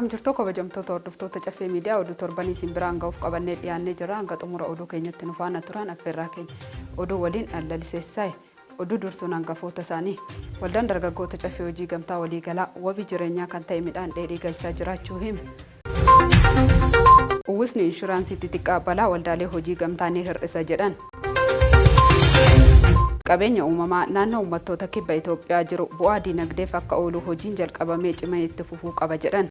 Akkam jirtu kabajamtoota hordoftoota Caffee Miidiyaa, oduu torbanii isin biraan ga'uuf qabannee dhiyaannee jirra. Hanga xumura oduu keenyatti nu faana turan affeerraa keenya. Oduu waliin laliseessaa'e. Oduu dursuun hangafoota isaanii. Waldaan dargaggoota Caffee Hojii Gamtaa Waliigalaa wabii jireenyaa kan ta'e midhaan dheedhii galchaa jiraachuu hime. Uwwisni inshuraansii xixiqqaa balaa waldaalee hojii gamtaa ni hir'isa jedhan. Qabeenya uumamaa naannoo uummattoota kibba Itoophiyaa jiru bu'aa diinagdeef akka oolu hojiin jalqabamee cimee itti fufuu qaba jedhan.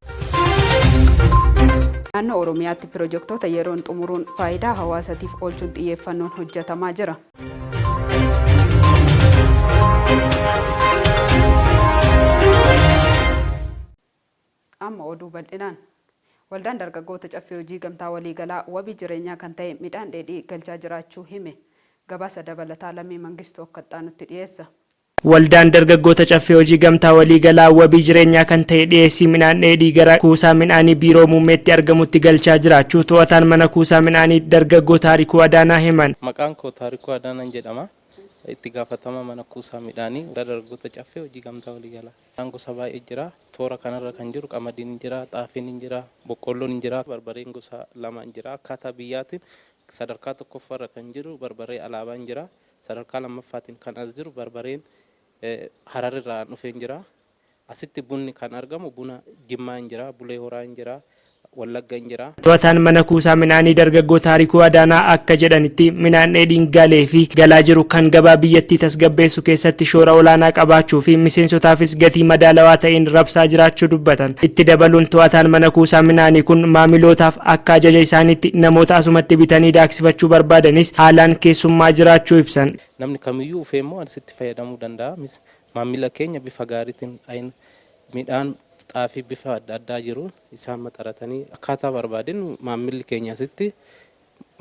Naannoo Oromiyaatti pirojektoota yeroon xumuruun faayidaa hawaasatiif oolchuun xiyyeeffannoon hojjetamaa jira. Amma oduu bal'inaan. Waldaan dargaggoota Caffee Hojii Gamtaa Waliigalaa wabii jireenyaa kan ta'e midhaan dheedhii galchaa jiraachuu hime. Gabaasa dabalataa Lammii Mangistuu akka itti dhiyeessa. Waldaan dargaggoota Caffee Hojii Gamtaa Waliigalaa wabii jireenyaa kan ta'e dhiyeessii midhaan dheedhii gara kuusaa midhaanii biiroo muummeetti argamutti galchaa jiraachuu to'ataan mana kuusaa midhaanii dargaggoo Taarikuu Adaanaa himan. Maqaan koo Taarikuu Adaanaan jedhama. Itti gaafatama mana kuusaa midhaanii dargaggoota Caffee Hojii Gamtaa Waliigalaa. Midhaan gosa baay'ee jira. Toora kanarra kan jiru qamadiin ni jira, xaafiin ni jira, boqqolloon ni jira, barbareen gosa lama ni jira. Akkaataa biyyaatiin sadarkaa tokkoffaarra kan jiru barbaree alaabaan jira. Sadarkaa lammaffaatiin kan as jiru barbareen Hararirraa dhufee jira. Asitti bunni kan argamu buna Jimmaa hin jira, Bulee Horaa hin jira, Wallagga hin jira. To'ataan mana kuusaa midhaanii dargaggoo Taarikuu Adaanaa akka jedhanitti, midhaan dheedhiin galee fi galaa jiru kan gabaa biyyattii tasgabbeessu keessatti shoora olaanaa qabaachuu fi miseensotaafis gatii madaalawaa ta'een rabsaa jiraachuu dubbatan. Itti dabaluun to'ataan mana kuusaa midhaanii kun maamilootaaf akka ajaja isaaniitti namoota asumatti bitanii daaksifachuu barbaadanis haalaan keessummaa jiraachuu ibsan. Namni kamiyyuu ufee immoo asitti fayyadamuu danda'a. Maamila keenya bifa gaariitiin midhaan xaafii bifa adda addaa jiru isaan maxaratanii akkaataa barbaadeen maamilli keenya asitti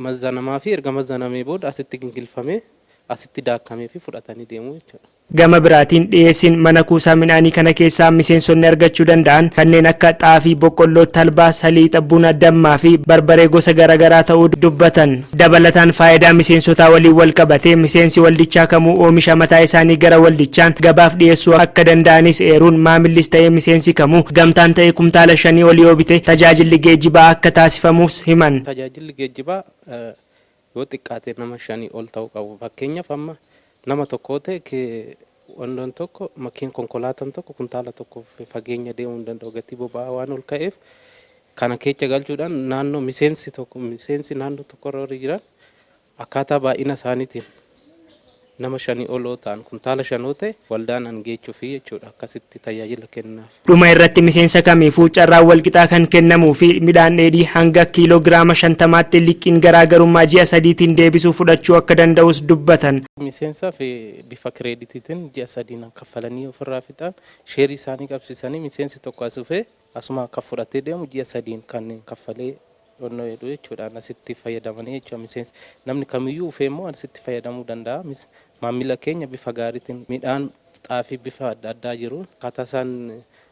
mazzanamaa fi erga mazzanamee booda asitti gingilfamee, asitti daakkamee fi fudhatanii deemuu jechuudha. Gama biraatiin dhiyeessiin mana kuusaa midhaanii kana keessaa miseensonni argachuu danda'an kanneen akka xaafii, boqqolloo, talbaa, saliixa, buna, dammaa fi barbaree gosa garaagaraa ta'uu dubbatan. Dabalataan faayidaa miseensotaa waliin wal qabatee miseensi waldichaa kamuu oomisha mataa isaanii gara waldichaan gabaaf dhiyeessuu akka danda'anis eeruun, maamillis ta'ee miseensi kamuu gamtaan ta'ee kumtaala 5 olii yoo bite tajaajilli geejjibaa akka taasifamuuf himan. Tajaajilli geejjibaa yoo xiqqaate nama 5 ol ta'uu qabu. Fakkeenyaaf, amma nama tokko ta'e wantoon tokko makiin konkolaataan tokko kuntaala tokko fageenya deemuu hin danda'u, gatii boba'aa waan ol ka'eef. Kana keessa galchuudhaan naannoo miseensi tokko, miseensi naannoo tokkorra warri jiran akkaataa baay'ina isaaniitiin nama 5 ol yoo ta'an, kuntaala 5 yoo ta'e, waldaan an geechuufi jechuudha, akkasitti tajaajila kennaaf. Dhuma irratti miseensa kamiifuu carraan walqixaa kan kennamuu fi midhaan dheedhii hanga kiiloo giraama 50tti liqiin garaagarummaa ji'a 3tiin deebisuu fudhachuu akka danda'us dubbatan. Miseensaa fi bifa kireeditiitiin ji'a 3n kaffalanii ofirraa fixan, sheerii isaanii qabsiisanii, miseensi tokko as dhufee asuma akka fudhatee deemu ji'a 3n kan kaffalee onnoo jedhu jechuudhaan asitti fayyadamanii jechuudha. Miseensi namni kamiyyuu ufee immoo asitti fayyadamuu danda'a. Maamila keenya bifa gaariitiin midhaan xaafii bifa adda addaa jiru akkaataa isaan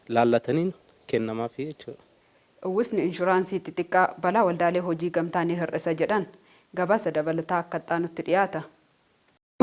laallataniin kennamaafi jechuudha. Uwwisni inshuraansii xixiqqaa balaa waldaalee hojii gamtaa ni hir'isa jedhan. Gabaasa dabalataa akka itti dhiyaata.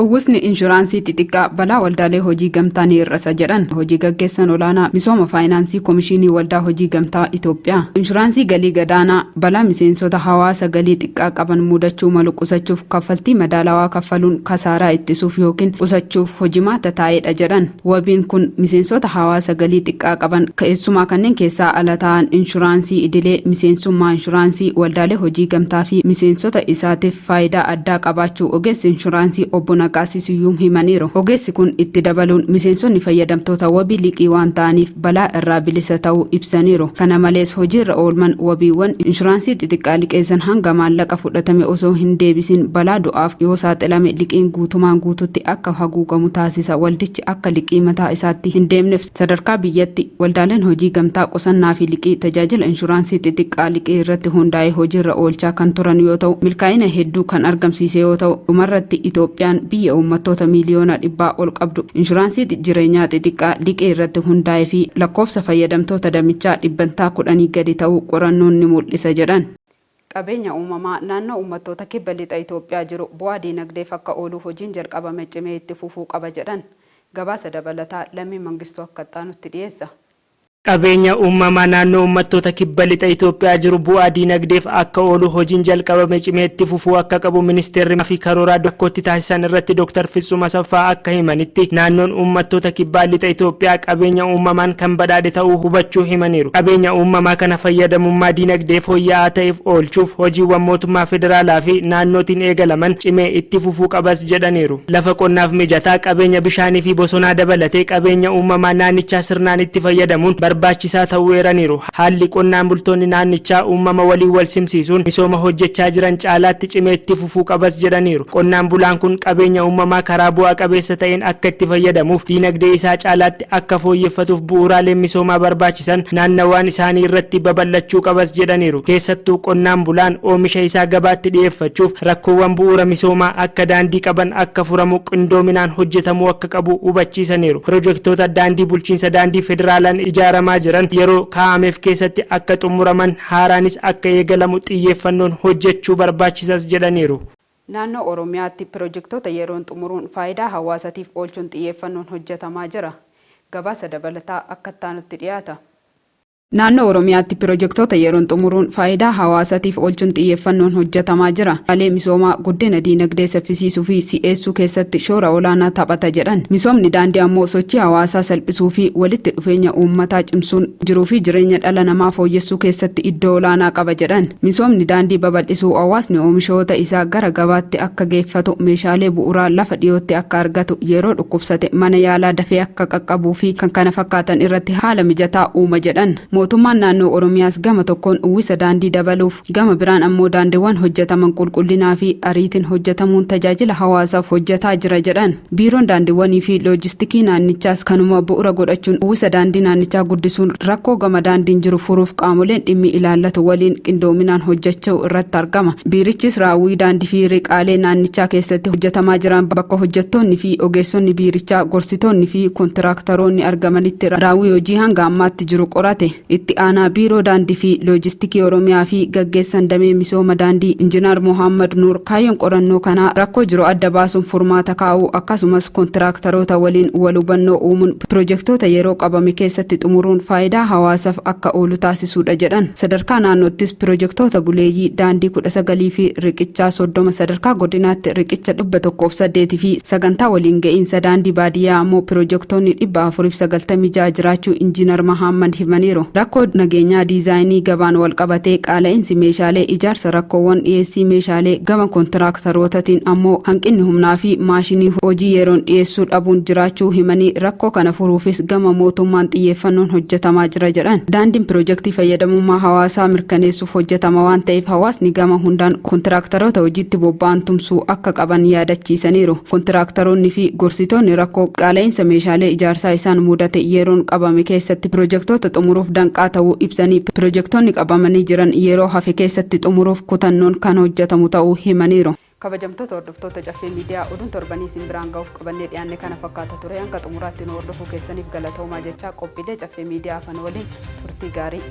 Uwwisni inshuraansii xixiqqaa balaa waldaalee hojii gamtaa ni hir'isa jedhan hojii gaggeessan olaanaa misooma faayinaansii Komishinii Waldaa Hojii Gamtaa Itoophiyaa. Inshuraansii galii gadaanaa balaa miseensota hawaasa galii xiqqaa qaban mudachuu malu qusachuuf, kaffaltii madaalawaa kaffaluun kasaaraa ittisuuf yookiin qusachuuf hojimaata taa'edha jedhan. Wabiin kun miseensota hawaasa galii xiqqaa qaban, keessumaa kanneen keessaa ala ta'an, inshuraansii idilee, miseensummaa inshuraansii waldaalee hojii gamtaa fi miseensota isaatiif faayidaa addaa qabaachuu ogeessi inshuraansii obbo Naqaasii Siyyuum himaniiru. Ogeessi kun itti dabaluun miseensonni fayyadamtoota wabii liqii waan ta'aniif balaa irraa bilisa ta'uu ibsaniiru. Kana malees hojiirra oolman wabiiwwan inshuraansii xixiqqaa liqeessan hanga maallaqa fudhatame osoo hin deebisin balaa du'aaf yoo saaxilame liqiin guutumaan guututti akka haguugamu taasisa. Waldichi akka liqii mataa isaatti hin deemneef sadarkaa biyyatti waldaaleen hojii gamtaa qusannaa fi liqii tajaajila inshuraansii xixiqqaa liqii irratti hundaa'ee hojiirra oolchaa kan turan yoo ta'u, milkaa'ina hedduu kan argamsiise yoo ta'u, dhumarratti Itoophiyaan biyya uummattoota miiliyoona 100 ol qabdu inshuraansii jireenyaa xixiqqaa liqii irratti hundaa'ee fi lakkoofsa fayyadamtoota damichaa 10% gadi ta'uu qorannoon ni mul'isa jedhan. Qabeenya uumamaa naannoo uummattoota kibba lixa Itoophiyaa jiru bu'aa diinagdeef akka oolu hojiin jalqabame cimee itti fufuu qaba jedhan. Gabaasa dabalataa Lammii Mangistuu akka itti dhiyeessa. Qabeenya uumamaa naannoo uummattoota kibba lixa Itoophiyaa jiru bu'aa diinagdeef akka oolu hojiin jalqabame cimee itti fufuu akka qabu ministeerri fi karooraa Bakkootti taasisan irratti Dr. Fitsum Asaffaa akka himanitti, naannoon uummattoota kibbaa lixa Itoophiyaa qabeenya uumamaan kan badhaadhe ta'uu hubachuu himaniiru. Qabeenya uumamaa kana fayyadamummaa diinagdee fooyya'aa ta'eef oolchuuf hojiiwwan mootummaa federaalaa fi naannootiin eegalaman cimee itti fufuu qabas jedhaniiru. Lafa qonnaaf mijataa, qabeenya bishaanii fi bosonaa dabalatee qabeenya uumamaa naannichaa sirnaan itti fayyadamuun barbaachisaa ta'uu eeraniiru. Haalli qonnaan bultoonni naannichaa uumama waliin wal simsiisuun misooma hojjechaa jiran caalaatti cimee itti fufuu qabas jedhaniiru. Qonnaan bulaan kun qabeenya uumamaa karaa bu'aa qabeessa ta'een akka itti fayyadamuuf, diinagdee isaa caalaatti akka fooyyeffatuuf bu'uuraaleen misoomaa barbaachisan naannawaan isaanii irratti babal'achuu qabas jedhaniiru. Keessattuu qonnaan bulaan oomisha isaa gabaatti dhiyeeffachuuf rakkoowwan bu'uura misoomaa akka daandii qaban akka furamu qindoominaan hojjetamuu akka qabu hubachiisaniiru. Pirojektoota daandii bulchiinsa daandii federaalaan ijaaramaa jiran yeroo kaa'ameef keessatti akka xumuraman, haaraanis akka eegalamu xiyyeeffannoon hojjechuu barbaachisas jedhaniiru. Naannoo Oromiyaatti pirojektoota yeroon xumuruun faayidaa hawaasatiif oolchuun xiyyeeffannoon hojjetamaa jira. Gabaasa dabalataa akka itti dhiyaata. Naannoo Oromiyaatti pirojektoota yeroon xumuruun faayidaa hawaasatiif oolchuun xiyyeeffannoon hojjetamaa jira. Haalee misoomaa guddina diinagdee saffisiisuu fi si'eessuu keessatti shoora olaanaa taphata jedhan. Misoomni daandii ammoo sochii hawaasaa salphisuu fi walitti dhufeenya uummataa cimsuun jiruu fi jireenya dhala namaa fooyyessuu keessatti iddoo olaanaa qaba jedhan. Misoomni daandii babal'isuu hawaasni oomishoota isaa gara gabaatti akka geeffatu, meeshaalee bu'uuraa lafa dhiyootti akka argatu, yeroo dhukkubsate mana yaalaa dafee akka qaqqabuu fi kan kana fakkaatan irratti haala mijataa uuma jedhan. Mootummaan naannoo Oromiyaas gama tokkoon uwwisa daandii dabaluuf, gama biraan ammoo daandiiwwan hojjetaman qulqullinaa fi ariitiin hojjetamuun tajaajila hawaasaaf hojjetaa jira jedhan. Biiroon daandiiwwanii fi loojistikii naannichaas kanuma bu'uura godhachuun uwwisa daandii naannichaa guddisuun rakkoo gama daandiin jiru furuuf qaamoleen dhimmi ilaallatu waliin qindoominaan hojjechuu irratti argama. Biirichis raawwii daandii fi riqaalee naannichaa keessatti hojjetamaa jiran bakka hojjettoonni fi ogeessonni biirichaa, gorsitoonni fi kontiraaktaroonni argamanitti raawwii hojii hanga ammaatti jiru qorate. Itti aanaa biiroo daandii fi loojistikii Oromiyaa fi gaggeessan damee misooma daandii Injiinar Mohammad Nuur, kaayyoon qorannoo kanaa rakkoo jiru adda baasuun furmaata kaa'uu, akkasumas kontiraaktaroota waliin wal hubannoo uumuun pirojektoota yeroo qabame keessatti xumuruun faayidaa hawaasaaf akka oolu taasisuudha jedhan. Sadarkaa naannoottis pirojektoota buleeyyii daandii 19 fi riqichaa 30, sadarkaa godinaatti riqicha 108 fi sagantaa waliin ga'iinsa daandii baadiyyaa ammoo pirojektoonni 496 jiraachuu Injiinar Mohammad himaniiru. Rakkoo nageenyaa, diizaayinii gabaan wal qabatee qaala'insi meeshaalee ijaarsa, rakkoowwan dhiyeessii meeshaalee, gama kontiraaktarootaatiin ammoo hanqinni humnaa fi maashinii hojii yeroon dhiyeessuu dhabuun jiraachuu himanii, rakkoo kana furuufis gama mootummaan xiyyeeffannoon hojjetamaa jira jedhan. Daandiin pirojektii fayyadamummaa hawaasaa mirkaneessuuf hojjetama waan ta'eef hawaasni gama hundaan kontiraaktaroota hojiitti bobba'an tumsuu akka qaban yaadachiisaniiru. Kontiraaktaroonni fi gorsitoonni rakkoo qaala'insa meeshaalee ijaarsaa isaan mudate yeroon qabame keessatti pirojektoota xumuruuf danqaa ta'uu ibsanii, pirojektoonni qabamanii jiran yeroo hafe keessatti xumuruuf kutannoon kan hojjetamu ta'uu himaniiru. Kabajamtoota hordoftoota Caffee Miidiyaa, oduun torbanii isin biraan ga'uuf qabannee dhiyaanne kana fakkaata ture. Hanga xumuraatti nu hordofuu keessaniif galatoomaa jechaa, qophiilee Caffee Miidiyaa afan waliin turtii gaarii.